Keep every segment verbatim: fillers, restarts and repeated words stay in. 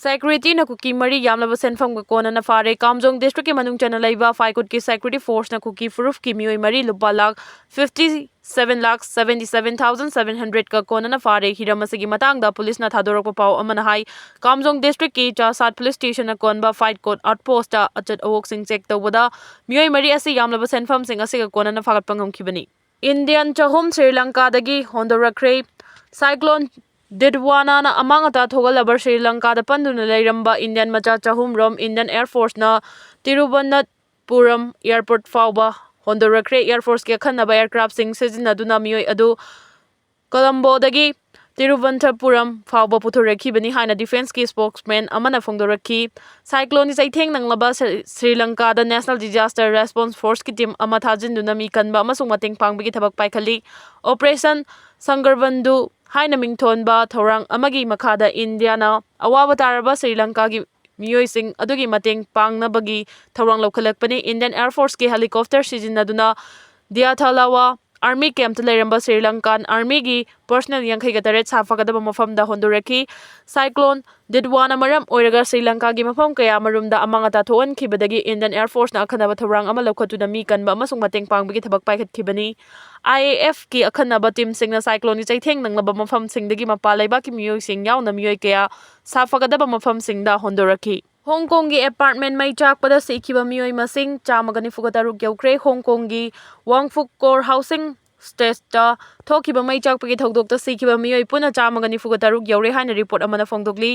Securityꯅ ꯀꯨꯀꯤ ꯃꯔꯤ ꯌꯥꯝꯂꯕ ꯁꯦꯟꯐꯝꯒ ꯀꯣꯟꯅꯅ ꯐꯥꯔꯦ꯫ ꯀꯥꯝꯖꯣꯡ districtꯀꯤ ꯃꯅꯨꯡ ꯆꯟꯅ ꯂꯩꯕ ꯐꯥꯏꯀꯨꯠꯀꯤ security forceꯅ ꯀꯨꯀꯤ ꯐꯨꯔꯨꯞꯀꯤ ꯃꯤꯑꯣꯏ ꯃꯔꯤ ꯂꯨꯄꯥ lakh fifty seven lakh seventy seven thousand seven hundredꯀ ꯀꯣꯟꯅꯅ ꯐꯥꯔꯦ꯫ ꯍꯤꯔꯝ ꯑꯁꯤꯒꯤ ꯃꯇꯥꯡꯗ ꯄꯨꯂꯤꯁꯅ ꯊꯥꯗꯣꯔꯛꯄ ꯄꯥꯎ ꯑꯃꯅ ꯍꯥꯏ, ꯀꯥꯝꯖꯣꯡ districtꯀꯤ ꯆꯥꯁꯥꯠ police stationꯅ ꯀꯣꯟꯕ ꯐꯥꯏꯀꯨꯠ outpostꯇ ꯑꯆꯠ ꯑꯋꯣꯛꯁꯤꯡ check ꯇꯧꯕꯗ ꯃꯤꯑꯣꯏ ꯃꯔꯤ ꯑꯁꯤ ꯌꯥꯝꯂꯕ ꯁꯦꯟꯐꯝꯁꯤꯡ ꯑꯁꯤꯒ ꯀꯣꯟꯅꯅ ꯐꯥꯒꯠꯄ ꯉꯝꯈꯤꯕꯅꯤ꯫ Indian ꯆꯍꯨꯝ ꯁ꯭ꯔꯤ ꯂꯪꯀꯥꯗꯒꯤ ꯍꯣꯟꯗꯣꯔꯛꯈ꯭ꯔꯦ꯫ Cyclone ꯗꯤꯗ꯭ꯋꯥꯅꯥꯅ ꯑꯃꯥꯡ ꯑꯇꯥ ꯊꯣꯛꯍꯜꯂꯕ ꯁ꯭ꯔꯤ ꯂꯪꯀꯥꯗ ꯄꯟꯗꯨꯅ ꯂꯩꯔꯝꯕ Indian ꯃꯆꯥ ꯆꯍꯨꯝ ꯔꯣꯝ Indian Air Forceꯅ ꯇꯤꯔꯨꯕꯅꯟꯊꯄꯨꯔꯝ airport ꯐꯥꯎꯕ ꯍꯣꯟꯗꯣꯔꯛꯈ꯭ꯔꯦ꯫ Air Forceꯀꯤ ꯑꯈꯟꯅꯕ aircraftꯁꯤꯡ ꯁꯤꯖꯤꯟꯅꯗꯨꯅ ꯃꯤꯑꯣꯏ ꯑꯗꯨ ꯀꯣꯂꯝꯕꯣꯗꯒꯤ ꯇꯤꯔꯨꯕꯅꯟꯊꯄꯨꯔꯝ ꯐꯥꯎꯕ ꯄꯨꯊꯣꯔꯛꯈꯤꯕꯅꯤ ꯍꯥꯏꯅ defenceꯀꯤ spokesman ꯑꯃꯅ ꯐꯣꯡꯗꯣꯔꯛꯈꯤ꯫ Cycloneꯒꯤ ꯆꯩꯊꯦꯡ ꯅꯪꯂꯕ Shri-, Shri ꯂꯪꯀꯥꯗ National Disaster Response Forceꯀꯤ team ꯑꯃ ꯊꯥꯖꯤꯟꯗꯨꯅ ꯃꯤ ꯀꯟꯕ ꯑꯃꯁꯨꯡ ꯃꯇꯦꯡ ꯄꯥꯡꯕꯒꯤ ꯊꯕꯛ ꯄꯥꯏꯈꯠꯂꯤ꯫ Operation ꯁꯪꯒꯔꯕꯟꯙꯨ ꯍꯥꯏꯅ ꯃꯤꯡꯊꯣꯟꯕ ꯊꯧꯔꯥꯡ ꯑꯃꯒꯤ ꯃꯈꯥꯗ Indiaꯅ ꯑꯋꯥꯕ ꯇꯥꯔꯕ ꯁ꯭ꯔꯤ ꯂꯪꯀꯥꯒꯤ ꯃꯤꯑꯣꯏꯁꯤꯡ ꯑꯗꯨꯒꯤ ꯃꯇꯦꯡ ꯄꯥꯡꯅꯕꯒꯤ ꯊꯧꯔꯥꯡ ꯂꯧꯈꯠꯂꯛꯄꯅꯤ꯫ Indian Air Forceꯀꯤ helicopter ꯁꯤꯖꯤꯟꯅꯗꯨꯅ ꯗꯤꯌꯥꯊꯂꯥꯋꯥ army campꯇ ꯂꯩꯔꯝꯕ ꯁ꯭ꯔꯤ ꯂꯪꯀꯥꯟ armyꯒꯤ personnel ꯌꯥꯡꯈꯩꯒ ꯇꯔꯦꯠ ꯁꯥꯐꯒꯗꯕ ꯃꯐꯝꯗ ꯍꯣꯟꯗꯣꯔꯛꯈꯤ꯫ Cyclone ꯗꯤꯗ꯭ꯋꯥꯅ ꯃꯔꯝ ꯑꯣꯏꯔꯒ ꯁ꯭ꯔꯤ ꯂꯪꯀꯥꯒꯤ ꯃꯐꯝ ꯀꯌꯥ ꯑꯃꯔꯣꯝꯗ ꯑꯃꯥꯡ ꯑꯇꯥ ꯊꯣꯛꯍꯟꯈꯤꯕꯗꯒꯤ Indian Air Forceꯅ ꯑꯈꯟꯅꯕ ꯊꯧꯔꯥꯡ ꯑꯃ ꯂꯧꯈꯠꯇꯨꯅ ꯃꯤ ꯀꯟꯕ ꯑꯃꯁꯨꯡ ꯃꯇꯦꯡ ꯄꯥꯡꯕꯒꯤ ꯊꯕꯛ ꯄꯥꯏꯈꯠꯈꯤꯕꯅꯤ꯫ IAFꯀꯤ ꯑꯈꯟꯅꯕ teamꯁꯤꯡꯅ cycloneꯒꯤ ꯆꯩꯊꯦꯡ ꯅꯪꯂꯕ ꯃꯐꯝꯁꯤꯡꯗꯒꯤ ꯃꯄꯥꯟ ꯂꯩꯕꯥꯛꯀꯤ ꯃꯤꯑꯣꯏꯁꯤꯡ ꯌꯥꯎꯅ ꯃꯤꯑꯣꯏ ꯀꯌꯥ ꯁꯥꯐꯒꯗꯕ ꯃꯐꯝꯁꯤꯡꯗ ꯍꯣꯟꯗꯣꯔꯛꯈꯤ꯫ ꯍꯣꯡ ꯀꯣꯡꯒꯤ apartment ꯃꯩ ꯆꯥꯛꯄꯗ ꯁꯤꯈꯤꯕ ꯃꯤꯑꯣꯏ ꯃꯁꯤꯡ ꯆꯥꯝꯃꯒ ꯅꯤꯐꯨꯒ ꯇꯔꯨꯛ ꯌꯧꯈ꯭ꯔꯦ꯫ ꯍꯣꯡ ꯀꯣꯡꯒꯤ ꯋꯥꯡꯐꯨꯛ ꯀꯣꯔ housing estateꯇ ꯊꯣꯛꯈꯤꯕ ꯃꯩ ꯆꯥꯛꯄꯒꯤ ꯊꯧꯗꯣꯛꯇ ꯁꯤꯈꯤꯕ ꯃꯤꯑꯣꯏ ꯄꯨꯟꯅ ꯆꯥꯝꯃꯒ ꯅꯤꯐꯨꯒ ꯇꯔꯨꯛ ꯌꯧꯔꯦ ꯍꯥꯏꯅ report ꯑꯃꯅ ꯐꯣꯡꯗꯣꯛꯂꯤ꯫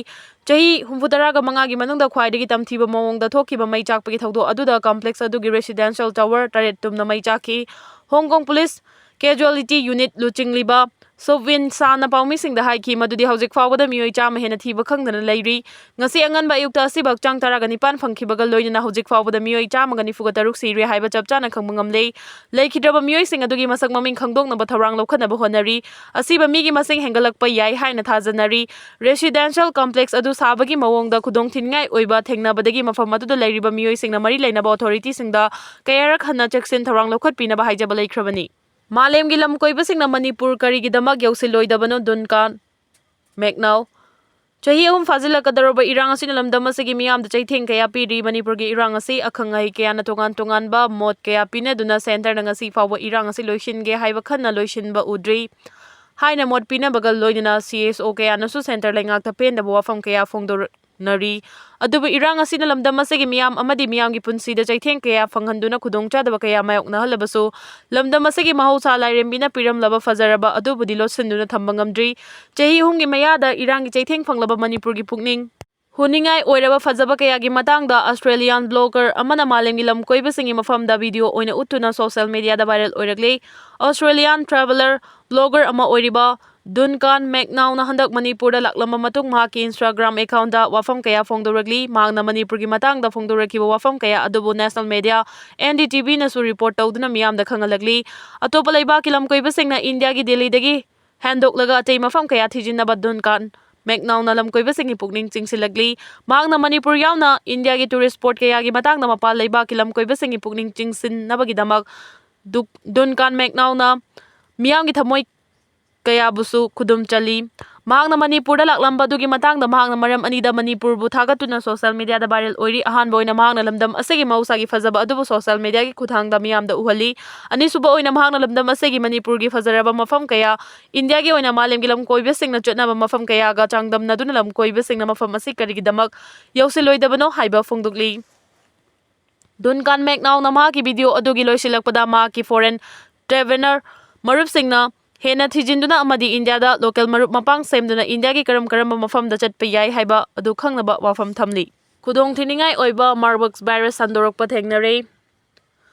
ꯆꯍꯤ ꯍꯨꯝꯐꯨꯇꯔꯥꯒ ꯃꯉꯥꯒꯤ ꯃꯅꯨꯡꯗ ꯈ꯭ꯋꯥꯏꯗꯒꯤ ꯇꯝꯊꯤꯕ ꯃꯑꯣꯡꯗ ꯊꯣꯛꯈꯤꯕ ꯃꯩ ꯆꯥꯛꯄꯒꯤ ꯊꯧꯗꯣꯛ ꯑꯗꯨꯗ complex ꯑꯗꯨꯒꯤ residential tower ꯇꯔꯦꯠ ꯇꯨꯝꯅ ꯃꯩ ꯆꯥꯛꯈꯤ꯫ ꯍꯣꯡ ꯀꯣꯡ police casualty unit ꯂꯨꯆꯤꯡꯂꯤꯕ ꯁꯨꯞ ꯋꯤꯟ ꯁꯥꯅ ꯄꯥꯎꯃꯤꯁꯤꯡꯗ ꯍꯥꯏꯈꯤ ꯃꯗꯨꯗꯤ ꯍꯧꯖꯤꯛ ꯐꯥꯎꯕꯗ ꯃꯤꯑꯣꯏ ꯆꯥꯝꯃ ꯍꯦꯟꯅ ꯊꯤꯕ ꯈꯪꯗꯅ ꯂꯩꯔꯤ꯫ ꯉꯁꯤ ꯑꯉꯟꯕ ꯑꯌꯨꯛꯇ ꯑꯁꯤꯕ ꯍꯛꯆꯥꯡ ꯇꯔꯥꯒ ꯅꯤꯄꯥꯟ ꯐꯪꯈꯤꯕꯒ ꯂꯣꯏꯅꯅ ꯍꯧꯖꯤꯛ ꯐꯥꯎꯕꯗ ꯃꯤꯑꯣꯏ ꯆꯥꯝꯃꯒ ꯅꯤꯐꯨꯒ ꯇꯔꯨꯛ ꯁꯤꯔꯦ ꯍꯥꯏꯕ ꯆꯞ ꯆꯥꯅ ꯈꯪꯕ ꯉꯝꯂꯦ꯫ ꯂꯩꯈꯤꯗ꯭ꯔꯕ ꯃꯤꯑꯣꯏꯁꯤꯡ ꯑꯗꯨꯒꯤ ꯃꯁꯛ ꯃꯃꯤꯡ ꯈꯪꯗꯣꯛꯅꯕ ꯊꯧꯔꯥꯡ ꯂꯧꯈꯠꯅꯕ ꯍꯣꯠꯅꯔꯤ꯫ ꯑꯁꯤꯕ ꯃꯤꯒꯤ ꯃꯁꯤꯡ ꯍꯦꯟꯒꯠꯂꯛꯄ ꯌꯥꯏ ꯍꯥꯏꯅ ꯊꯥꯖꯅꯔꯤ꯫ Residential complex ꯑꯗꯨ ꯁꯥꯕꯒꯤ ꯃꯑꯣꯡꯗ ꯈꯨꯗꯣꯡꯊꯤꯅꯤꯡꯉꯥꯏ ꯑꯣꯏꯕ ꯊꯦꯡꯅꯕꯗꯒꯤ ꯃꯐꯝ ꯑꯗꯨꯗ ꯂꯩꯔꯤꯕ ꯃꯤꯑꯣꯏꯁꯤꯡꯅ ꯃꯔꯤ ꯂꯩꯅꯕ authorityꯁꯤꯡꯗ ꯀꯌꯥꯔꯛ ꯍꯟꯅ ꯆꯦꯛꯁꯤꯟ ꯊꯧꯔꯥꯡ ꯂꯧꯈꯠꯄꯤꯅꯕ ꯍꯥꯏꯖꯕ ꯂꯩꯈ꯭ꯔꯕꯅꯤ꯫ ꯃꯥꯂꯦꯝꯒꯤ ꯂꯝꯀꯣꯏꯕꯁꯤꯡꯅ ꯃꯅꯤꯄꯨꯔ ꯀꯔꯤꯒꯤꯗꯃꯛ ꯌꯧꯁꯤꯜꯂꯣꯏꯗꯕꯅꯣ? ꯗꯨꯟꯀꯥꯟ ꯃꯦꯛꯅꯥꯎ꯫ ꯆꯍꯤ ꯑꯍꯨꯝ ꯐꯥꯖꯤꯜꯂꯛꯀꯗꯧꯔꯕ ꯏꯔꯥꯡ ꯑꯁꯤꯅ ꯂꯝꯗꯝ ꯑꯁꯤꯒꯤ ꯃꯤꯌꯥꯝꯗ ꯆꯩꯊꯦꯡ ꯀꯌꯥ ꯄꯤꯔꯤ꯫ ꯃꯅꯤꯄꯨꯔꯒꯤ ꯏꯔꯥꯡ ꯑꯁꯤ ꯑꯈꯪ ꯑꯍꯩ ꯀꯌꯥꯅ ꯇꯣꯉꯥꯟ ꯇꯣꯉꯥꯟꯕ ꯃꯣꯠ ꯀꯌꯥ ꯄꯤꯅꯗꯨꯅ ꯁꯦꯟꯇꯔꯅ ꯉꯁꯤ ꯐꯥꯎꯕ ꯏꯔꯥꯡ ꯑꯁꯤ ꯂꯣꯏꯁꯤꯟꯒꯦ ꯍꯥꯏꯕ ꯈꯟꯅ ꯂꯣꯏꯁꯤꯟꯕ ꯎꯗ꯭ꯔꯤ ꯍꯥꯏꯅ ꯃꯣꯠ ꯄꯤꯅꯕꯒ ꯂꯣꯏꯅꯅ ꯁꯤ ꯑꯦꯁ ꯑꯣ ꯀꯌꯥꯅꯁꯨ ꯁꯦꯟꯇꯔ ꯂꯩꯉꯥꯛꯇ ꯄꯦꯟꯗꯕ ꯋꯥꯐꯝ ꯀꯌꯥ ꯐꯣꯡꯗꯣꯛꯅꯔꯤ꯫ ꯑꯗꯨꯕꯨ ꯏꯔꯥꯡ ꯑꯁꯤꯅ ꯂꯝꯗꯝ ꯑꯁꯤꯒꯤ ꯃꯤꯌꯥꯝ ꯑꯃꯗꯤ ꯃꯤꯌꯥꯝꯒꯤ ꯄꯨꯟꯁꯤꯗ ꯆꯩꯊꯦꯡ ꯀꯌꯥ ꯐꯪꯍꯟꯗꯨꯅ ꯈꯨꯗꯣꯡꯆꯥꯗꯕ ꯀꯌꯥ ꯃꯥꯌꯣꯛꯅꯍꯜꯂꯕꯁꯨ ꯂꯝꯗꯝ ꯑꯁꯤꯒꯤ ꯃꯍꯧꯁꯥ ꯂꯥꯏꯔꯦꯝꯕꯤꯅ ꯄꯤꯔꯝꯂꯕ ꯐꯖꯔꯕ ꯑꯗꯨꯕꯨꯗꯤ ꯂꯣꯠꯁꯤꯟꯗꯨꯅ ꯊꯝꯕ ꯉꯝꯗ꯭ꯔꯤ꯫ ꯆꯍꯤ ꯑꯍꯨꯝꯒꯤ ꯃꯌꯥꯗ ꯏꯔꯥꯡꯒꯤ ꯆꯩꯊꯦꯡ ꯐꯪꯂꯕ ꯃꯅꯤꯄꯨꯔꯒꯤ ꯄꯨꯛꯅꯤꯡ ꯍꯨꯅꯤꯡꯉꯥꯏ ꯑꯣꯏꯔꯕ ꯐꯖꯕ ꯀꯌꯥꯒꯤ ꯃꯇꯥꯡꯗ Australian blogger ꯑꯃꯅ ꯃꯥꯂꯦꯝꯒꯤ ꯂꯝ ꯀꯣꯏꯕꯁꯤꯡꯒꯤ ꯃꯐꯝꯗ video ꯑꯣꯏꯅ ꯎꯠꯇꯨꯅ social mediaꯗ viral ꯑꯣꯏꯔꯛꯂꯤ꯫ Australian traveller blogger ꯑꯃ ꯑꯣꯏꯔꯤꯕ ꯗꯨꯟꯀꯥꯟ ꯃꯦꯛꯅꯥꯎꯅ ꯍꯟꯗꯛ ꯃꯅꯤꯄꯨꯔꯗ ꯂꯥꯛꯂꯝꯕ ꯃꯇꯨꯡ ꯃꯍꯥꯛꯀꯤ Instagram accountꯗ ꯋꯥꯐꯝ ꯀꯌꯥ ꯐꯣꯡꯗꯣꯔꯛꯂꯤ꯫ ꯃꯍꯥꯛꯅ ꯃꯅꯤꯄꯨꯔꯒꯤ ꯃꯇꯥꯡꯗ ꯐꯣꯡꯗꯣꯔꯛꯈꯤꯕ ꯋꯥꯐꯝ ꯀꯌꯥ ꯑꯗꯨꯕꯨ national media N D T Vꯅꯁꯨ report ꯇꯧꯗꯨꯅ ꯃꯤꯌꯥꯝꯗ ꯈꯪꯍꯜꯂꯛꯂꯤ꯫ ꯑꯇꯣꯞꯄ ꯂꯩꯕꯥꯛꯀꯤ ꯂꯝ ꯀꯣꯏꯕꯁꯤꯡꯅ ꯏꯟꯗꯤꯌꯥꯒꯤ ꯗꯦꯜꯂꯤꯗꯒꯤ ꯍꯦꯟꯗꯣꯛꯂꯒ ꯑꯇꯩ ꯃꯐꯝ ꯀꯌꯥ ꯊꯤꯖꯤꯟꯅꯕ ꯗꯨꯟꯀꯥꯟ ꯃꯦꯛꯅꯥꯎꯅ ꯂꯝ ꯀꯣꯏꯕꯁꯤꯡꯒꯤ ꯄꯨꯛꯅꯤꯡ ꯆꯤꯡꯁꯤꯜꯂꯛꯂꯤ꯫ ꯃꯍꯥꯛꯅ ꯃꯅꯤꯄꯨꯔ ꯌꯥꯎꯅ ꯏꯟꯗꯤꯌꯥꯒꯤ tourist spot ꯀꯌꯥꯒꯤ ꯃꯇꯥꯡꯗ ꯃꯄꯥꯟ ꯂꯩꯕꯥꯛꯀꯤ ꯂꯝ ꯀꯣꯏꯕꯁꯤꯡꯒꯤ ꯄꯨꯛꯅꯤꯡ ꯆꯤꯡꯁꯤꯟꯅꯕꯒꯤꯗꯃꯛ ꯗꯨ-, ꯗꯨꯟꯀꯥꯟ ꯃꯦꯛꯅꯥꯎꯅ ꯃꯤꯌꯥꯝꯒꯤ ꯊꯃꯣꯏ ꯀꯌꯥꯕꯨꯁꯨ ꯈꯨꯗꯨꯝ ꯆꯜꯂꯤ꯫ ꯃꯍꯥꯛꯅ ꯃꯅꯤꯄꯨꯔꯗ ꯂꯥꯛꯂꯝꯕ ꯑꯗꯨꯒꯤ ꯃꯇꯥꯡꯗ ꯃꯍꯥꯛꯅ ꯃꯔꯝ ꯑꯅꯤꯗ ꯃꯅꯤꯄꯨꯔꯕꯨ ꯊꯥꯒꯠꯇꯨꯅ social mediaꯗ viral ꯑꯣꯏꯔꯤ꯫ ꯑꯍꯥꯟꯕ ꯑꯣꯏꯅ ꯃꯍꯥꯛꯅ ꯂꯝꯗꯝ ꯑꯁꯤꯒꯤ ꯃꯍꯧꯁꯥꯒꯤ ꯐꯖꯕ ꯑꯗꯨꯕꯨ social mediaꯒꯤ ꯈꯨꯠꯊꯥꯡꯗ ꯃꯤꯌꯥꯝꯗ ꯎꯍꯜꯂꯤ꯫ ꯑꯅꯤꯁꯨꯕ ꯑꯣꯏꯅ ꯃꯍꯥꯛꯅ ꯂꯝꯗꯝ ꯑꯁꯤꯒꯤ ꯃꯅꯤꯄꯨꯔꯒꯤ ꯐꯖꯔꯕ ꯃꯐꯝ ꯀꯌꯥ, ꯏꯟꯗꯤꯌꯥꯒꯤ ꯑꯣꯏꯅ ꯃꯥꯂꯦꯝꯒꯤ ꯂꯝ ꯀꯣꯏꯕꯁꯤꯡꯅ ꯆꯠꯅꯕ ꯃꯐꯝ ꯀꯌꯥꯒ ꯆꯥꯡꯗꯝꯅꯗꯨꯅ ꯂꯝ ꯀꯣꯏꯕꯁꯤꯡꯅ ꯃꯐꯝ ꯑꯁꯤ ꯀꯔꯤꯒꯤꯗꯃꯛ ꯌꯧꯁꯤꯜꯂꯣꯏꯗꯕꯅꯣ ꯍꯥꯏꯕ ꯐꯣꯡꯗꯣꯛꯂꯤ꯫ ꯗꯨꯟꯀꯥꯟ ꯃꯦꯛꯅꯥꯎꯅ ꯃꯍꯥꯛꯀꯤ video ꯑꯗꯨꯒꯤ ꯂꯣꯏꯁꯤꯜꯂꯛꯄꯗ ꯃꯍꯥꯛꯀꯤ foreign traveller ꯃꯔꯨꯞꯁꯤꯡꯅ ꯍꯦꯟꯅ ꯊꯤꯖꯤꯟꯗꯨꯅ ꯑꯃꯗꯤ ꯏꯟꯗꯤꯌꯥꯗ local ꯃꯔꯨꯞ ꯃꯄꯥꯡ ꯁꯦꯝꯗꯨꯅ ꯏꯟꯗꯤꯌꯥꯒꯤ ꯀꯔꯝ ꯀꯔꯝꯕ ꯃꯐꯝꯗ ꯆꯠꯄ ꯌꯥꯏ ꯍꯥꯏꯕ ꯑꯗꯨ ꯈꯪꯅꯕ ꯋꯥꯐꯝ ꯊꯝꯂꯤ꯫ ꯈꯨꯗꯣꯡꯊꯤꯅꯤꯡꯉꯥꯏ ꯑꯣꯏꯕ Marburg virus ꯁꯟꯗꯣꯔꯛꯄ ꯊꯦꯡꯅꯔꯦ꯫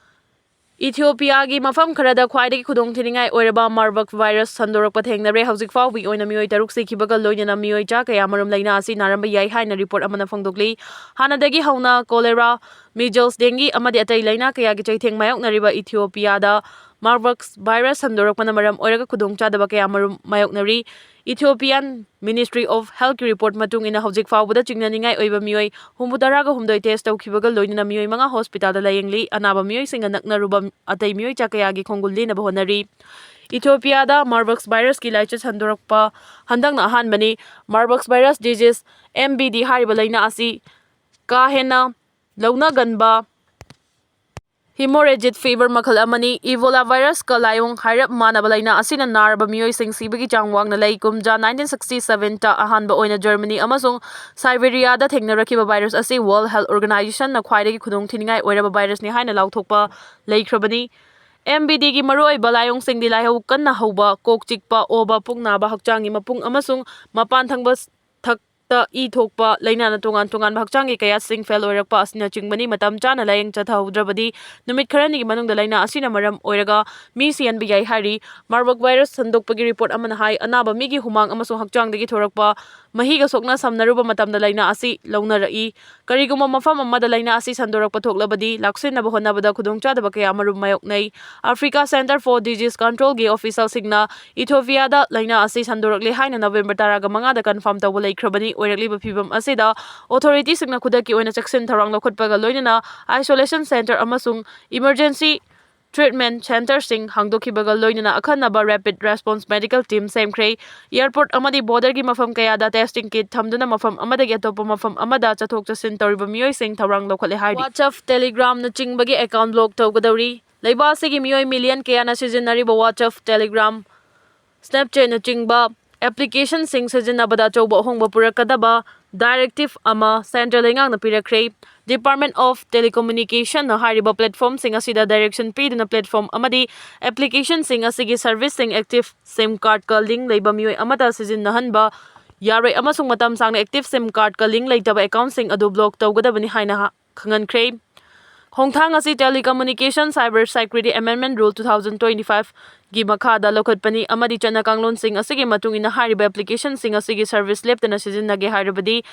ꯏꯊꯤꯑꯣꯄꯤꯌꯥꯒꯤ ꯃꯐꯝ ꯈꯔꯗ ꯈ꯭ꯋꯥꯏꯗꯒꯤ ꯈꯨꯗꯣꯡꯊꯤꯅꯤꯡꯉꯥꯏ ꯑꯣꯏꯔꯕ Marburg virus ꯁꯟꯗꯣꯔꯛꯄ ꯊꯦꯡꯅꯔꯦ꯫ ꯍꯧꯖꯤꯛ ꯐꯥꯎꯕꯒꯤ ꯑꯣꯏꯅ ꯃꯤꯑꯣꯏ ꯇꯔꯨꯛ ꯁꯤꯈꯤꯕꯒ ꯂꯣꯏꯅꯅ ꯃꯤꯑꯣꯏ ꯆꯥ ꯀꯌꯥ ꯃꯔꯨꯝ ꯂꯩꯅꯥ ꯑꯁꯤ ꯅꯥꯔꯝꯕ ꯌꯥꯏ ꯍꯥꯏꯅ report ꯑꯃꯅ ꯐꯣꯡꯗꯣꯛꯂꯤ꯫ ꯍꯥꯟꯅꯗꯒꯤ ꯍꯧꯅ cholera, measles, dengue ꯑꯃꯗꯤ ꯑꯇꯩ ꯂꯩꯅꯥ ꯀꯌꯥꯒꯤ ꯆꯩꯊꯦꯡ ꯃꯥꯌꯣꯛꯅꯔꯤꯕ ꯏꯊꯤꯑꯣꯄꯤꯌꯥꯗ Marburg virus ꯁꯟꯗꯣꯔꯛꯄꯅ ꯃꯔꯝ ꯑꯣꯏꯔꯒ ꯈꯨꯗꯣꯡꯆꯥꯗꯕ ꯀꯌꯥ ꯃꯔꯨꯝ ꯃꯥꯌꯣꯛꯅꯔꯤ꯫ Ethiopian Ministry of Healthꯀꯤ report ꯃꯇꯨꯡ ꯏꯟꯅ ꯍꯧꯖꯤꯛ ꯐꯥꯎꯕꯗ ꯆꯤꯡꯅꯅꯤꯡꯉꯥꯏ ꯑꯣꯏꯕ ꯃꯤꯑꯣꯏ ꯍꯨꯝꯐꯨꯇꯔꯥꯒ ꯍꯨꯝꯗꯣꯏ test ꯇꯧꯈꯤꯕꯒ ꯂꯣꯏꯅꯅ ꯃꯤꯑꯣꯏ ꯃꯉꯥ hospitalꯗ ꯂꯥꯌꯦꯡꯂꯤ꯫ ꯑꯅꯥꯕ ꯃꯤꯑꯣꯏꯁꯤꯡꯒ ꯅꯛꯅꯔꯨꯕ ꯑꯇꯩ ꯃꯤꯑꯣꯏ ꯆꯥ ꯀꯌꯥꯒꯤ ꯈꯣꯡꯒꯨꯜ ꯂꯦꯟꯅꯕ ꯍꯣꯠꯅꯔꯤ꯫ ꯏꯊꯤꯑꯣꯄꯤꯌꯥꯗ ꯃꯥꯔꯕꯔꯒ ꯚꯥꯏꯔꯁꯀꯤ ꯂꯥꯏꯆꯠ ꯁꯟꯗꯣꯔꯛꯄ ꯍꯟꯗꯛꯅ ꯑꯍꯥꯟꯕꯅꯤ꯫ ꯃꯥꯔꯕꯔꯒ virus disease, M B D, ꯍꯥꯏꯔꯤꯕ ꯂꯥꯏꯅꯥ ꯑꯁꯤ ꯀꯥ ꯍꯦꯟꯅ ꯂꯧꯅꯒꯟꯕ ꯍꯤꯃꯣꯔꯦꯖꯤꯛ ꯐꯤꯚꯔ ꯃꯈꯜ ꯑꯃꯅꯤ꯫ ꯏꯕꯣꯂꯥ ꯚꯥꯏꯔꯁꯀ ꯂꯥꯏꯑꯣꯡ ꯍꯥꯏꯔꯞ ꯃꯥꯟꯅꯕ ꯂꯥꯏꯅꯥ ꯑꯁꯤꯅ ꯅꯥꯔꯕ ꯃꯤꯑꯣꯏꯁꯤꯡ ꯁꯤꯕꯒꯤ ꯆꯥꯡ ꯋꯥꯡꯅ ꯂꯩ꯫ ꯀꯨꯝꯖꯥ nineteen sixty seven ꯇ ꯑꯍꯥꯟꯕ ꯑꯣꯏꯅ ꯖꯔꯃꯅꯤ ꯑꯃꯁꯨꯡ ꯁꯥꯏꯕꯦꯔꯤꯌꯥꯗ ꯊꯦꯡꯅꯔꯛꯈꯤꯕ ꯚꯥꯏꯔꯁ ꯑꯁꯤ World Health Organization ꯅ ꯈ꯭ꯋꯥꯏꯗꯒꯤ ꯈꯨꯗꯣꯡꯊꯤꯅꯤꯡꯉꯥꯏ ꯑꯣꯏꯔꯕ ꯚꯥꯏꯔꯁꯅꯤ ꯍꯥꯏꯅ ꯂꯥꯎꯊꯣꯛꯄ ꯂꯩꯈ꯭ꯔꯕꯅꯤ꯫ M B D ꯒꯤ ꯃꯔꯨꯑꯣꯏꯕ ꯂꯥꯏꯑꯣꯡꯁꯤꯡꯗꯤ ꯂꯥꯏꯍꯧ ꯀꯟꯅ ꯍꯧꯕ, ꯀꯣꯛ ꯆꯤꯛꯄ, ꯑꯣꯕ, ꯄꯨꯛ ꯅꯥꯕ, ꯍꯛꯆꯥꯡꯒꯤ ꯃꯄꯨꯡ ꯑꯃꯁꯨꯡ ꯃꯄꯥꯟ ꯊꯪꯕ ꯊꯛꯇ ꯏ ꯊꯣꯛꯄ, ꯂꯥꯏꯅꯥꯅ ꯇꯣꯉꯥꯟ ꯇꯣꯉꯥꯟꯕ ꯍꯛꯆꯥꯡꯒꯤ ꯀꯌꯥꯠꯁꯤꯡ ꯐꯦꯜ ꯑꯣꯏꯔꯛꯄ ꯑꯁꯤꯅꯆꯤꯡꯕꯅꯤ꯫ ꯃꯇꯝ ꯆꯥꯅ ꯂꯥꯌꯦꯡ ꯆꯠꯊꯍꯧꯗ꯭ꯔꯕꯗꯤ ꯅꯨꯃꯤꯠ ꯈꯔꯅꯤꯒꯤ ꯃꯅꯨꯡꯗ ꯂꯥꯏꯅꯥ ꯑꯁꯤꯅ ꯃꯔꯝ ꯑꯣꯏꯔꯒ ꯃꯤ ꯁꯤꯍꯟꯕ ꯌꯥꯏ ꯍꯥꯏꯔꯤ꯫ ꯃꯥꯔꯕꯔꯒ ꯚꯥꯏꯔꯁ ꯁꯟꯗꯣꯛꯄꯒꯤ ꯔꯤꯄꯣꯔꯠ ꯑꯃꯅ ꯍꯥꯏ, ꯑꯅꯥꯕ ꯃꯤꯒꯤ ꯍꯨꯃꯥꯡ ꯑꯃꯁꯨꯡ ꯍꯛꯆꯥꯡꯗꯒꯤ ꯊꯣꯔꯛꯄ ꯃꯍꯤꯒ ꯁꯣꯛꯅ ꯁꯝꯅꯔꯨꯕ ꯃꯇꯝꯗ ꯂꯥꯏꯅꯥ ꯑꯁꯤ ꯂꯧꯅꯔꯛꯏ꯫ ꯀꯔꯤꯒꯨꯝꯕ ꯃꯐꯝ ꯑꯃꯗ ꯂꯥꯏꯅꯥ ꯑꯁꯤ ꯁꯟꯗꯣꯔꯛꯄ ꯊꯣꯛꯂꯕꯗꯤ ꯂꯥꯛꯁꯤꯟꯅꯕ ꯍꯣꯠꯅꯕꯗ ꯈꯨꯗꯣꯡꯆꯥꯗꯕ ꯀꯌꯥ ꯑꯃꯔꯣꯝ ꯃꯥꯌꯣꯛꯅꯩ꯫ Africa Centre for Disease Control ꯒꯤ ꯑꯣꯐꯤꯁꯤꯌꯦꯜꯁꯤꯡꯅ ꯏꯊꯤꯑꯣꯄꯤꯌꯥꯗ ꯂꯥꯏꯅꯥ ꯑꯁꯤ ꯁꯟꯗꯣꯔꯛꯂꯦ ꯍꯥꯏꯅ ꯅꯕꯦꯝꯕꯔ ꯇꯔꯥꯒ ꯃꯉꯥꯗ ꯀꯟꯐꯥꯔꯝ ꯇꯧꯕ ꯂꯩꯈ꯭ꯔꯕꯅꯤ꯫ ꯑꯣꯏꯔꯛꯂꯤꯕ ꯐꯤꯕꯝ ꯑꯁꯤꯗ ꯑꯣꯊꯣꯔꯤꯇꯤꯁꯤꯡꯅ ꯈꯨꯗꯛꯀꯤ ꯑꯣꯏꯅ ꯆꯦꯛꯁꯤꯟ ꯊꯧꯔꯥꯡ ꯂꯧꯈꯠꯄꯒ ꯂꯣꯏꯅꯅ isolation centre ꯑꯃꯁꯨꯡ emergency treatment centre ꯁꯤꯡ ꯍꯥꯡꯗꯣꯛꯈꯤꯕꯒ ꯂꯣꯏꯅꯅ ꯑꯈꯟꯅꯕ rapid response medical team ꯁꯦꯝꯈ꯭ꯔꯦ꯫ Airport ꯑꯃꯗꯤ border ꯒꯤ ꯃꯐꯝ ꯀꯌꯥꯗ testing kit ꯊꯝꯗꯨꯅ ꯃꯐꯝ ꯑꯃꯗꯒꯤ ꯑꯇꯣꯞꯄ ꯃꯐꯝ ꯑꯃꯗ ꯆꯠꯊꯣꯛ ꯆꯠꯁꯤꯟ ꯇꯧꯔꯤꯕ ꯃꯤꯑꯣꯏꯁꯤꯡ ꯊꯧꯔꯥꯡ ꯂꯧꯈꯠꯂꯦ ꯍꯥꯏꯔꯤ꯫ WhatsApp, Telegram ꯅꯆꯤꯡꯕꯒꯤ account block ꯇꯧꯒꯗꯧꯔꯤ꯫ ꯂꯩꯕꯥꯛ ꯑꯁꯤꯒꯤ ꯃꯤꯑꯣꯏ million ꯀꯌꯥꯅ ꯁꯤꯖꯤꯟꯅꯔꯤꯕ WhatsApp, Telegram, Snapchat ꯅꯆꯤꯡꯕ application ꯁꯤꯡ ꯁꯤꯖꯤꯟꯅꯕꯗ ꯑꯆꯧꯕ ꯑꯍꯣꯡꯕ ꯄꯨꯔꯛꯀꯗꯕ directive ꯑꯃ central ꯂꯩꯉꯥꯛꯅ ꯄꯤꯔꯛꯈ꯭ꯔꯦ꯫ Department of Telecommunication ꯅ ꯍꯥꯏꯔꯤꯕ platform ꯁꯤꯡ ꯑꯁꯤꯗ direction ꯄꯤꯗꯨꯅ platform ꯑꯃꯗꯤ application ꯁꯤꯡ ꯑꯁꯤꯒꯤ service ꯁꯤꯡ active SIM card ꯀ link ꯂꯩꯕ ꯃꯤꯑꯣꯏ ꯑꯃꯠꯇ ꯁꯤꯖꯤꯟꯅꯍꯟꯕ ꯌꯥꯔꯣꯏ ꯑꯃꯁꯨꯡ ꯃꯇꯝ ꯁꯥꯡꯅ active SIM card ꯀ link ꯂꯩꯇꯕ account ꯁꯤꯡ ꯑꯗꯨ block ꯇꯧꯒꯗꯕꯅꯤ ꯍꯥꯏꯅ ꯍꯥ-, ꯈꯪꯍꯟꯈ꯭ꯔꯦ꯫ ꯈꯣꯡꯊꯥꯡ ꯑꯁꯤ Telecommunication Cyber Security Amendment Rule two thousand twenty-five ꯒꯤ ꯃꯈꯥꯗ ꯂꯧꯈꯠꯄꯅꯤ ꯑꯃꯗꯤ ꯆꯠꯅ ꯀꯥꯡꯂꯣꯟꯁꯤꯡ ꯑꯁꯤꯒꯤ ꯃꯇꯨꯡ ꯏꯟꯅ ꯍꯥꯏꯔꯤꯕ application ꯁꯤꯡ ꯑꯁꯤꯒꯤ service ꯂꯦꯞꯇꯅ ꯁꯤꯖꯤꯟꯅꯒꯦ ꯍꯥꯏꯔꯕꯗꯤ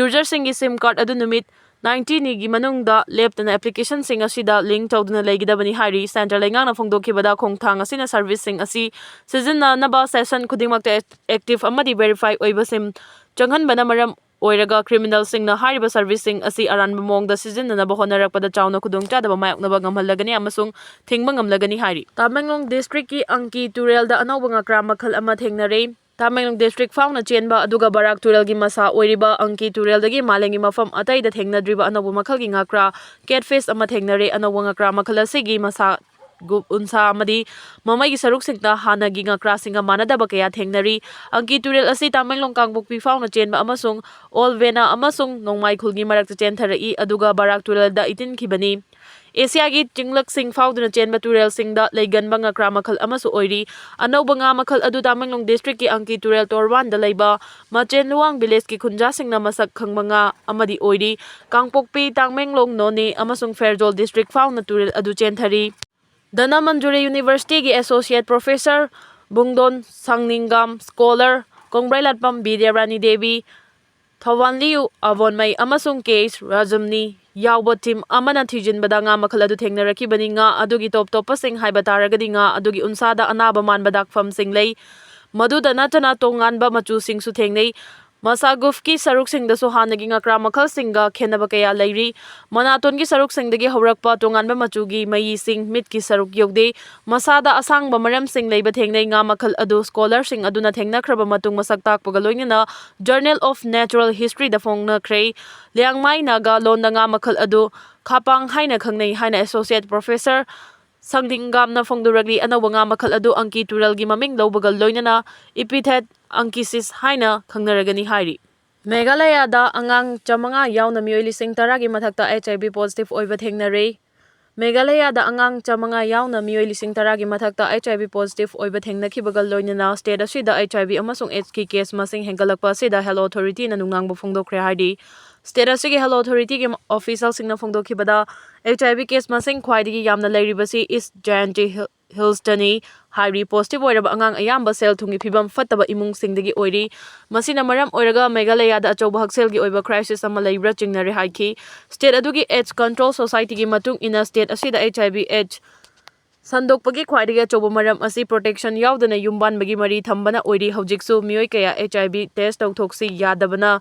user ꯁꯤꯡꯒꯤ SIM card ꯑꯗꯨ ꯅꯨꯃꯤꯠ ninety ꯅꯤꯒꯤ ꯃꯅꯨꯡꯗ ꯂꯦꯞꯇꯅ application ꯁꯤꯡ ꯑꯁꯤꯗ link ꯇꯧꯗꯨꯅ ꯂꯩꯒꯗꯕꯅꯤ ꯍꯥꯏꯔꯤ꯫ Central ꯂꯩꯉꯥꯛꯅ ꯐꯣꯡꯗꯣꯛꯈꯤꯕꯗ ꯈꯣꯡꯊꯥꯡ ꯑꯁꯤꯅ service ꯁꯤꯡ ꯑꯁꯤ ꯁꯤꯖꯤꯟꯅꯅꯕ session ꯈꯨꯗꯤꯡꯃꯛꯇ active ꯑꯃꯗꯤ verify ꯑꯣꯏꯕ SIM ꯆꯪꯍꯟꯕꯅ ꯃꯔꯝ ꯑꯣꯏꯔꯒ criminalꯁꯤꯡꯅ ꯍꯥꯏꯔꯤꯕ serviceꯁꯤꯡ ꯑꯁꯤ ꯑꯔꯥꯟꯕ ꯃꯑꯣꯡꯗ ꯁꯤꯖꯤꯟꯅꯅꯕ ꯍꯣꯠꯅꯔꯛꯄꯗ ꯆꯥꯎꯅ ꯈꯨꯗꯣꯡꯆꯥꯗꯕ ꯃꯥꯌꯣꯛꯅꯕ ꯉꯝꯍꯜꯂꯒꯅꯤ ꯑꯃꯁꯨꯡ ꯊꯤꯡꯕ ꯉꯝꯂꯒꯅꯤ ꯍꯥꯏꯔꯤ꯫ ꯇꯃꯦꯡꯂꯣꯡ districtꯀꯤ ꯑꯪꯀꯤ ꯇꯨꯔꯦꯜꯗ ꯑꯅꯧꯕ ꯉꯥꯀ꯭ꯔꯥ ꯃꯈꯜ ꯑꯃ ꯊꯦꯡꯅꯔꯦ꯫ ꯇꯃꯦꯡꯂꯣꯡ district ꯐꯥꯎꯅ ꯆꯦꯟꯕ ꯑꯗꯨꯒ ꯕꯔꯥꯛ ꯇꯨꯔꯦꯜꯒꯤ ꯃꯁꯥ ꯑꯣꯏꯔꯤꯕ ꯑꯪꯀꯤ ꯇꯨꯔꯦꯜꯗꯒꯤ ꯃꯥꯂꯦꯝꯒꯤ ꯃꯐꯝ ꯑꯇꯩꯗ ꯊꯦꯡꯅꯗ꯭ꯔꯤꯕ ꯑꯅꯧꯕ ꯃꯈꯜꯒꯤ ꯉꯥꯀ꯭ꯔꯥ catfish ꯑꯃ ꯊꯦꯡꯅꯔꯦ꯫ ꯑꯅꯧꯕ ꯉꯥꯀ꯭ꯔꯥ ꯃꯈꯜ ꯑꯁꯤꯒꯤ ꯃꯁꯥ ꯒꯨꯞ ꯎꯟꯁꯥ ꯑꯃꯗꯤ ꯃꯃꯩꯒꯤ ꯁꯔꯨꯛꯁꯤꯡꯗ ꯍꯥꯟꯅꯒꯤ ꯉꯥꯀ꯭ꯔꯥꯁꯤꯡꯒ ꯃꯥꯟꯅꯗꯕ ꯀꯌꯥ ꯊꯦꯡꯅꯔꯤ꯫ ꯑꯪꯀꯤ ꯇꯨꯔꯦꯜ ꯑꯁꯤ ꯇꯃꯦꯡꯂꯣꯡ ꯀꯥꯡꯄꯣꯛꯄꯤ ꯐꯥꯎꯅ ꯆꯦꯟꯕ ꯑꯃꯁꯨꯡ ꯑꯣꯜ ꯚꯦꯅꯥ ꯑꯃꯁꯨꯡ ꯅꯣꯡꯃꯥꯏ ꯈꯨꯜꯒꯤ ꯃꯔꯛꯇ ꯆꯦꯟꯊꯔꯛꯏ, ꯑꯗꯨꯒ ꯕꯔꯥꯛ ꯇꯨꯔꯦꯜꯗ ꯏꯇꯤꯟꯈꯤꯕꯅꯤ꯫ ꯑꯦꯁꯤꯌꯥꯒꯤ ꯆꯤꯡꯂꯛꯁꯤꯡ ꯐꯥꯎꯗꯨꯅ ꯆꯦꯟꯕ ꯇꯨꯔꯦꯜꯁꯤꯡꯗ ꯂꯩꯒꯟꯕ ꯉꯥꯀ꯭ꯔꯥ ꯃꯈꯜ ꯑꯃꯁꯨ ꯑꯣꯏꯔꯤ꯫ ꯑꯅꯧꯕ ꯉꯥ ꯃꯈꯜ ꯑꯗꯨ ꯇꯃꯦꯡꯂꯣꯡ districtꯀꯤ ꯑꯪꯀꯤ ꯇꯨꯔꯦꯜ ꯇꯣꯔꯕꯥꯟꯗ ꯂꯩꯕ ꯃꯆꯦꯟꯂꯨꯋꯥꯡ villageꯀꯤ ꯈꯨꯟꯖꯥꯁꯤꯡꯅ ꯃꯁꯛ ꯈꯪꯕ ꯉꯥ ꯑꯃꯗꯤ ꯑꯣꯏꯔꯤ꯫ ꯀꯥꯡꯄꯣꯛꯄꯤ, ꯇꯃꯦꯡꯂꯣꯡ, ꯅꯣꯅꯦ ꯑꯃꯁꯨꯡ ꯐꯦꯔꯖꯣꯜ district ꯐꯥꯎꯅ ꯇꯨꯔꯦꯜ ꯑꯗꯨ ꯆꯦꯟꯊꯔꯤ꯫ ꯙꯅꯃꯟꯖꯨꯔꯤ Universityꯒꯤ associate professor ꯕꯨꯡꯗꯣꯟ ꯁꯪꯅꯤꯡꯒꯥꯝ, scholar ꯀꯣꯡꯕ꯭ꯔꯩꯂꯥꯠꯄꯝ ꯕꯤꯗ꯭ꯌꯥꯔꯥꯅꯤ ꯗꯦꯕꯤ, ꯊꯧꯕꯥꯟꯂꯤꯌꯨ ꯑꯕꯣꯟꯃꯩ ꯑꯃꯁꯨꯡ ꯀꯦ ꯑꯦꯁ ꯔꯥꯖꯝꯅꯤ ꯌꯥꯎꯕ team ꯑꯃꯅ ꯊꯤꯖꯤꯟꯕꯗ ꯉꯥ ꯃꯈꯜ ꯑꯗꯨ ꯊꯦꯡꯅꯔꯛꯈꯤꯕꯅꯤ꯫ ꯉꯥ ꯑꯗꯨꯒꯤ top ꯇꯣꯞꯄꯁꯤꯡ ꯍꯥꯏꯕ ꯇꯥꯔꯒꯗꯤ ꯉꯥ ꯑꯗꯨꯒꯤ ꯎꯟꯁꯥꯗ ꯑꯅꯥꯕ ꯃꯥꯟꯕ ꯗꯥꯛꯐꯝꯁꯤꯡ ꯂꯩ꯫ ꯃꯗꯨꯗ ꯅꯠꯇꯅ ꯇꯣꯉꯥꯟꯕ ꯃꯆꯨꯁꯤꯡꯁꯨ ꯊꯦꯡꯅꯩ꯫ ꯃꯁꯥ ꯒꯨꯞꯀꯤ ꯁꯔꯨꯛꯁꯤꯡꯗꯁꯨ ꯍꯥꯟꯅꯒꯤ ꯉꯥꯀ꯭ꯔꯥ ꯃꯈꯜꯁꯤꯡꯒ ꯈꯦꯠꯅꯕ ꯀꯌꯥ ꯂꯩꯔꯤ꯫ ꯃꯅꯥꯇꯣꯟꯒꯤ ꯁꯔꯨꯛꯁꯤꯡꯗꯒꯤ ꯍꯧꯔꯛꯄ ꯇꯣꯉꯥꯟꯕ ꯃꯆꯨꯒꯤ ꯃꯌꯤꯁꯤꯡ ꯃꯤꯠꯀꯤ ꯁꯔꯨꯛ ꯌꯧꯗꯦ꯫ ꯃꯁꯥꯗ ꯑꯁꯥꯡꯕ ꯃꯔꯝꯁꯤꯡ ꯂꯩꯕ ꯊꯦꯡꯅꯩ꯫ ꯉꯥ ꯃꯈꯜ ꯑꯗꯨ scholarꯁꯤꯡ ꯑꯗꯨꯅ ꯊꯦꯡꯅꯈ꯭ꯔꯕ ꯃꯇꯨꯡ ꯃꯁꯛ ꯇꯥꯛꯄꯒ ꯂꯣꯏꯅꯅ Journal of Natural Historyꯗ ꯐꯣꯡꯅꯈ꯭ꯔꯦ꯫ Liangmai Naga ꯂꯣꯟꯗ ꯉꯥ ꯃꯈꯜ ꯑꯗꯨ ꯈꯥꯄꯥꯡ ꯍꯥꯏꯅ ꯈꯪꯅꯩ ꯍꯥꯏꯅ associate professor ꯁꯪꯗꯤꯡꯒꯥꯝꯅ ꯐꯣꯡꯗꯣꯔꯛꯂꯤ꯫ ꯑꯅꯧꯕ ꯉꯥ ꯃꯈꯜ ꯑꯗꯨ ꯑꯪꯀꯤ ꯇꯨꯔꯦꯜꯒꯤ ꯃꯃꯤꯡ ꯂꯧꯕꯒ ꯂꯣꯏꯅꯅ epithet anchisis ꯍꯥꯏꯅ ꯈꯪꯅꯔꯒꯅꯤ ꯍꯥꯏꯔꯤ꯫ ꯃꯦꯘꯥꯂꯌꯥꯗ ꯑꯉꯥꯡ ꯆꯥꯃꯉꯥ ꯌꯥꯎꯅ ꯃꯤꯑꯣꯏ ꯂꯤꯁꯤꯡ ꯇꯔꯥꯒꯤ ꯃꯊꯛꯇ HIV positive ꯑꯣꯏꯕ ꯊꯦꯡꯅꯔꯦ꯫ ꯃꯦꯘꯥꯂꯌꯥꯗ ꯑꯉꯥꯡ ꯆꯥꯃꯉꯥ ꯌꯥꯎꯅ ꯃꯤꯑꯣꯏ ꯂꯤꯁꯤꯡ ꯇꯔꯥꯒꯤ ꯃꯊꯛꯇ HIV positive ꯑꯣꯏꯕ ꯊꯦꯡꯅꯈꯤꯕꯒ ꯂꯣꯏꯅꯅ state ꯑꯁꯤꯗ HIV ꯑꯃꯁꯨꯡ AIDSꯀꯤ case ꯃꯁꯤꯡ ꯍꯦꯟꯒꯠꯂꯛꯄ ꯑꯁꯤꯗ health authorityꯅ ꯅꯨꯡꯅꯥꯡꯕ ꯐꯣꯡꯗꯣꯛꯈ꯭ꯔꯦ ꯍꯥꯏꯔꯤ꯫ State ꯑꯁꯤꯒꯤ health authorityꯒꯤ officialꯁꯤꯡꯅ ꯐꯣꯡꯗꯣꯛꯈꯤꯕꯗ HIV case ꯃꯁꯤꯡ ꯈ꯭ꯋꯥꯏꯗꯒꯤ ꯌꯥꯝꯅ ꯂꯩꯔꯤꯕꯁꯤ East Jaintia Hill Hillsꯇꯅꯤ ꯍꯥꯏꯔꯤ꯫ Positive ꯑꯣꯏꯔꯕ ꯑꯉꯥꯡ ꯑꯌꯥꯝꯕ ꯁꯦꯜ ꯊꯨꯝꯒꯤ ꯐꯤꯕꯝ ꯐꯠꯇꯕ ꯏꯃꯨꯡꯁꯤꯡꯗꯒꯤ ꯑꯣꯏꯔꯤ꯫ ꯃꯁꯤꯅ ꯃꯔꯝ ꯑꯣꯏꯔꯒ ꯃꯦꯘꯥꯂꯌꯥꯗ ꯑꯆꯧꯕ ꯍꯛꯁꯦꯜꯒꯤ ꯑꯣꯏꯕ crisis ꯑꯃ ꯂꯩꯕ꯭ꯔꯥ ꯆꯤꯡꯅꯔꯦ ꯍꯥꯏꯈꯤ꯫ State ꯑꯗꯨꯒꯤ AIDS Control Societyꯒꯤ ꯃꯇꯨꯡ ꯏꯟꯅ state ꯑꯁꯤꯗ HIV AIDS ꯁꯟꯗꯣꯛꯄꯒꯤ ꯈ꯭ꯋꯥꯏꯗꯒꯤ ꯑꯆꯧꯕ ꯃꯔꯝ ꯑꯁꯤ protection ꯌꯥꯎꯗꯅ ꯌꯨꯝ ꯄꯥꯟꯕꯒꯤ ꯃꯔꯤ ꯊꯝꯕꯅ ꯑꯣꯏꯔꯤ꯫ ꯍꯧꯖꯤꯛꯁꯨ ꯃꯤꯑꯣꯏ ꯀꯌꯥ HIV test ꯇꯧꯊꯣꯛꯁꯤ ꯌꯥꯗꯕꯅ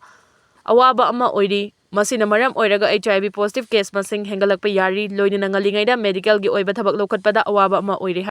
ꯑꯋꯥꯕ ꯑꯃ ꯑꯣꯏꯔꯤ꯫ ꯃꯁꯤꯅ ꯃꯔꯝ ꯑꯣꯏꯔꯒ H I V positive case ꯃꯁꯤꯡ ꯍꯦꯟꯒꯠꯂꯛꯄ ꯌꯥꯔꯤ, ꯂꯣꯏꯅꯅ ꯉꯜꯂꯤꯉꯩꯗ medical ꯒꯤ ꯑꯣꯏꯕ ꯊꯕꯛ ꯂꯧꯈꯠꯄꯗ ꯑꯋꯥꯕ ꯑꯃ ꯑꯣꯏꯔꯤ꯫